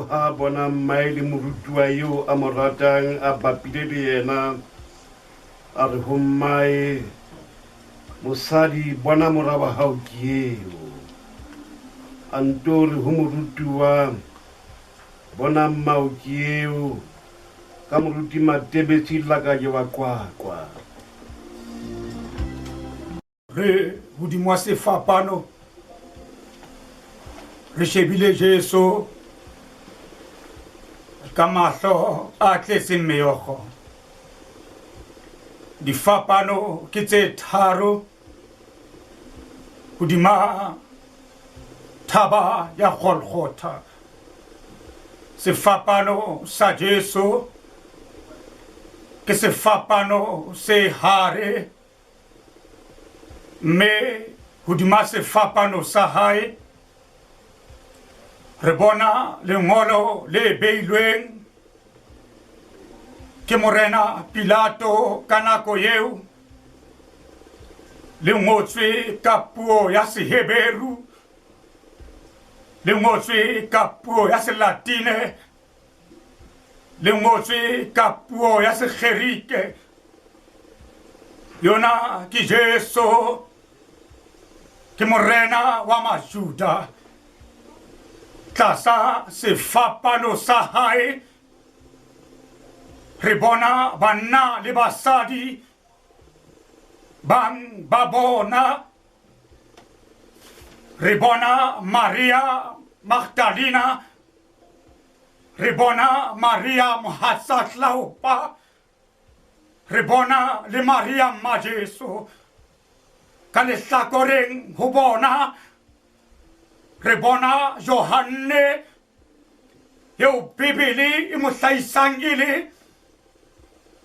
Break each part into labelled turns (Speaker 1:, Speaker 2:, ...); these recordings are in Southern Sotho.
Speaker 1: Jesu ha a bona mmae le morutuwa eo a mo ratang a bapile le yena, a re ho mmae, Mosadi, bona mora wa hao ke eo. A nto re ho morutuwa, Bona mmao ke eo. Ka moruti Matebetsi Lakaje wa Qwaqwa.
Speaker 2: Re hodimo wa sefapano re shebile Jesu ka mahlo a tletseng meokgo. Difapano ke tse tharo hodima thaba ya Golgotha. Sefapano sa Jesu ke sefapano se hare mme hodima sefapano sa hae re bona lengolo le beilweng ke morena Pilato ka nako eo le ngotswe ka puo ya Seheberu le ngotswe ka puo ya Selatine le ngotswe ka puo ya Segerike yona ke Jesu ke morena wa Majuda tlasa sefapano sa hae re bona banna le basadi bang ba bona re bona Maria Magdalena re bona Maria mohatsa Tlaopa re bona le Maria mma Jesu ka lehlakoreng ho bona re bona Johanne eo Bibele e mo hlahisang e le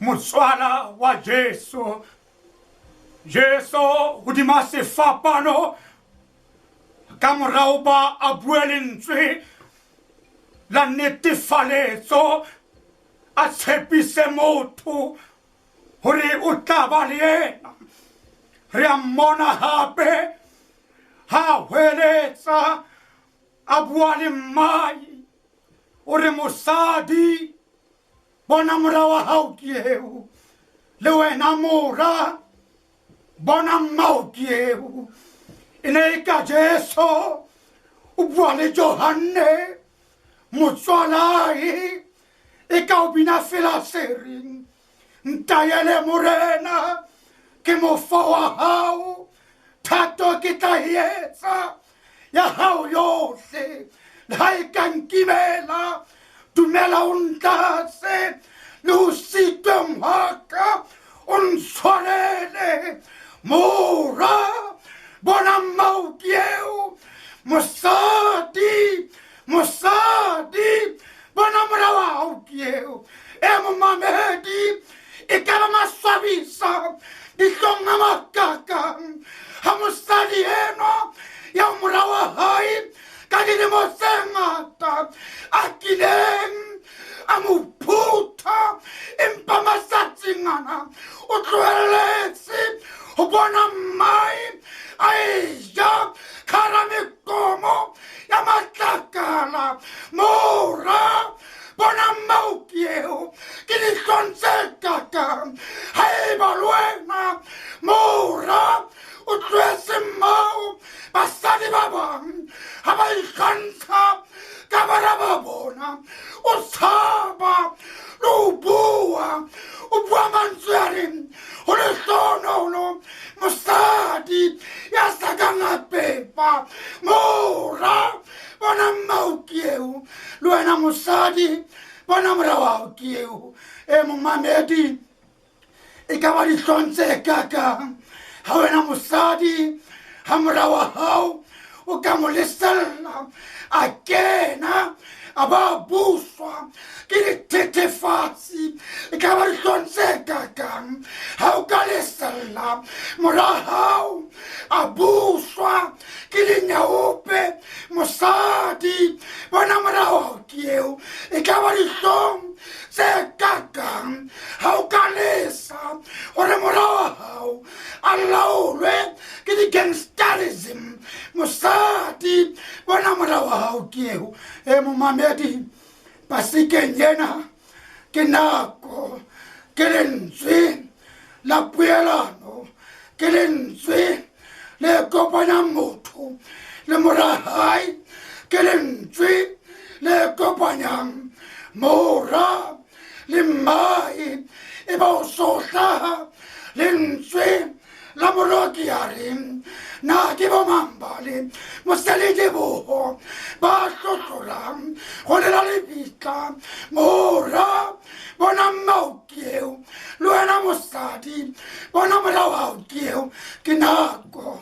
Speaker 2: motswala wa Jesu. Jesu hodima sefapano ka morao ba a bue lentswe la netefaletso a tshepise motho hore o tla ba le yena. Re a mmona hape ha hweletsa a bua le mmae o re mosadi bona mora wa hao ke eo le wena mora bona mmao ke eo e ne e ka Jesu o bua le Johanne motswalae e ka o bina fela sereng ntayele morena ke mofo wa hao thato ke tla e etsa ya hao yohle le ha e ka nkimela dumela o ntlatse le ho sitweng hwa ka o ntshwarele mora bona mmao ke eo mosadi mosadi bona mora wa hao ke eo e momamedi e ka ba maswabisa dihlong a makakang ha mosadi enwa ya mora wa hae ka dilemo tse ngata a kileng a mo phutha empa matsatsing ana o tlohelletse ho bona mmae a eja khara mekomo ya matlakala mora bona mmao ke eo ke dihlong tse kakang haeba le wena mora o tlohetse mmao basadi ba bang ha ba ikgantsha ka bara ba bona o tshaba le ho bua o bua mantswe a reng ho lehlohonolo mosadi ya sa kang a pepa mora bona mmao ke eo le wena mosadi bona mora wa hao ke eo e momamedi e ka ba dihlong tse kakang ha wena mosadi ha mora wa hao o ka mo lesella a kena a ba buswa ke dithethefatsi e ka ba dihlong tse kakang ha o ka lesella mora hao a buswa ke dinyaope mosadi bona mora wa hao ke eo e ka ba dihlong tse kakang ha o ka lesa gore mora wa hao a laolwe ke di-gangsterism mosadi bona mora wa hao ke eo e momamedi. Pasekeng ena ke nako, ke lentswe la poelano, ke lentswe le kopanyang motho le mora hae, ke lentswe le kopanyang mora le mmae. E ba o so hlaha lentswe la moroki a reng, na ke bomang bale moseledebogo ba hlohlolang go lela lebitla? Mora, bona mmao ke eo, le wena mosadi, bona mora wao ke eo. Ke nako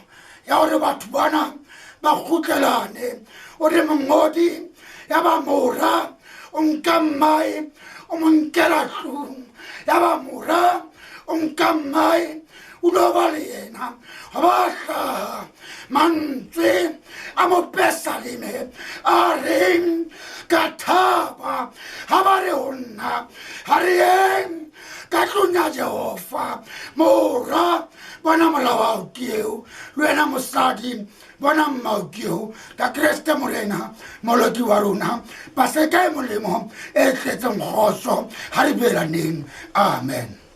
Speaker 2: ya gore batho bana ba kgutlelane. O re mongodi ya ba mora o nka mmae o mo nkela tlung, ya ba mora o nka mmae o lo ba le yena, ga ba hlaha mantswe a mopesaleme a reng, ka thaba ga ba re ho nna, ga re yeng ka tlong ya Jehova. Mora, bona molao ao ke eo, le wena mosadi, bona mmao ke eo, ka Kreste Morena moloki wa rona. Paseka e molemo e tletseng kgotso, ha re boelaneng. Amen.